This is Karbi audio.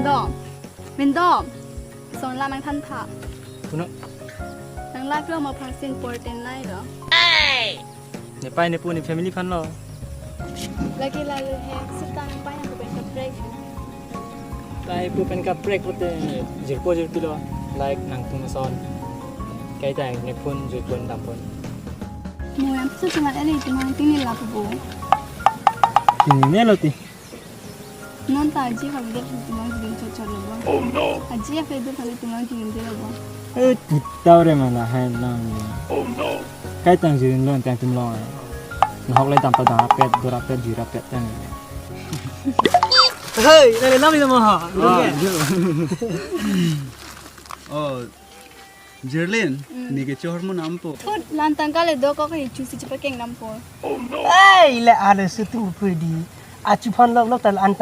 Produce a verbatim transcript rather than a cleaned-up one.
Dom. Min dom. Son la nangthan tha. Puno. Nang life along ma aphansi important nai lo. Nepei nepo ne family aphan lo. Lagi lalu he, sita nangpei nangpo pen kaprek. Pei po pen kaprek pute jirpo jirpi lo, like nangtum ason. Kaita ne phone jirpon dampon. Mo yang tu cuma ele cuma tinggi lah po. Tinggi ne lo ti. Non ta aji ka video cuma jirin cocor lo bang. Oh no. Aji ya video kali cuma jirin dia lo bang. Eh, putau re mala hai lang. Oh no. Kaita jirin lo tang tum lo. Nahok le dampa dam pet dora pet jira pet tang. Hei, nang nam ni mo ha. Oh, Jerlin, hmm, neke chor mo nampo. Thot lan tangka le do ko ke chusi chepakeng nampo. Ei, le ale sutu predi. Achu phan lok lok tal an